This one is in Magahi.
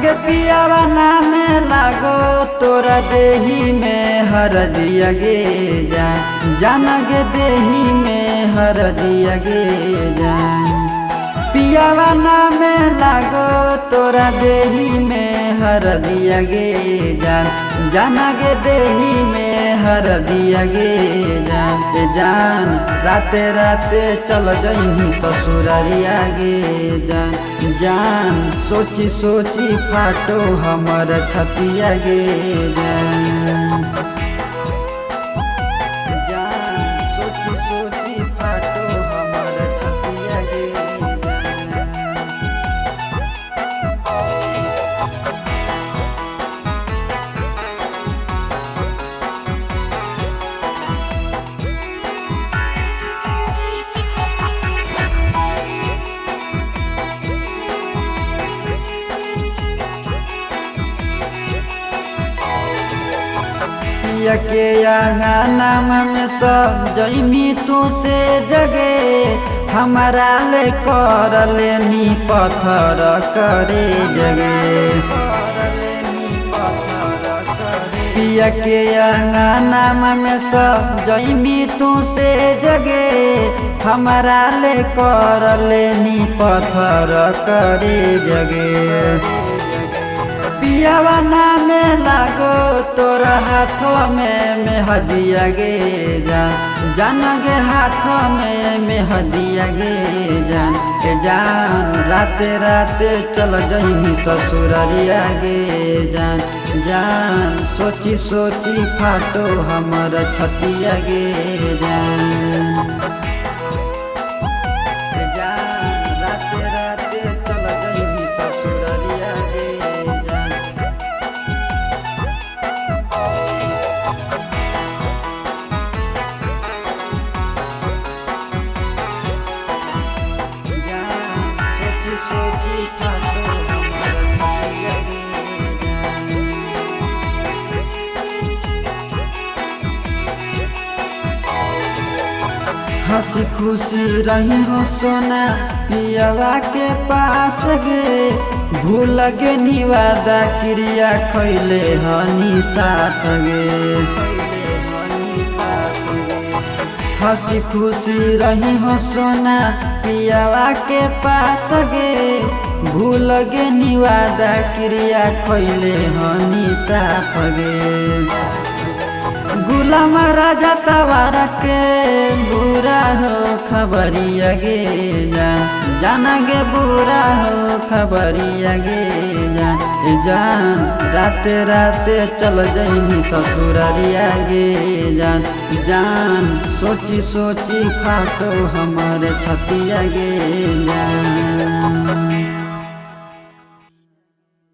आगे पियावा नामे लागो तोरा देही में हरदिया गे जान, जान गे देही में हरदिया गे जान। पियावा नामे लागो तोरा देही में हरदिया गे जान, जान गे देही में हरदिया गे जान। ए जान राते राते चल जइही ससुररिया गे जान, जान सोची सोची फाटो हमर छतिया गे जान, जान सोची सोची फाटो हमर छतिया गे जान। पिया के आंगना में सब जइमी तू से जगे, हमारा ले कर लेनी पत्थर करे जगे। पिया के आंगना में सब जइमी तू से जगे, हमारा ले कर लेनी पत्थर करे जगे। पियावा नामे लागो तोरा हाथों में मेहदिया गे जान, जान गे हाथों में मेहदिया गे जान। ए जान राते राते चल जइही ससुररिया गे जान, जान सोची सोची फाटो हमर छतिया गे जान। ए जान राते राते चल जइही ससुररिया गे जान। सोची फाटो हमर छतिया गे जान। हंसी खुशी रही हो सोना पियावा के पास गे, भूल गे निवादा क्रिया खैले हनी साथ गे। हंसी खुशी रही हो सोना पियावा के पास गे, भूल गे निवादा क्रिया खैले हनी साथ गे। गुलाम राजा तवार के बुरा हो खबरिया गे जान, जान गे बुरा हो खबरिया गे जान। ए जान राते राते चल जइही ससुररिया गे जान, जान सोची सोची फाटो हमर छतिया गे जान।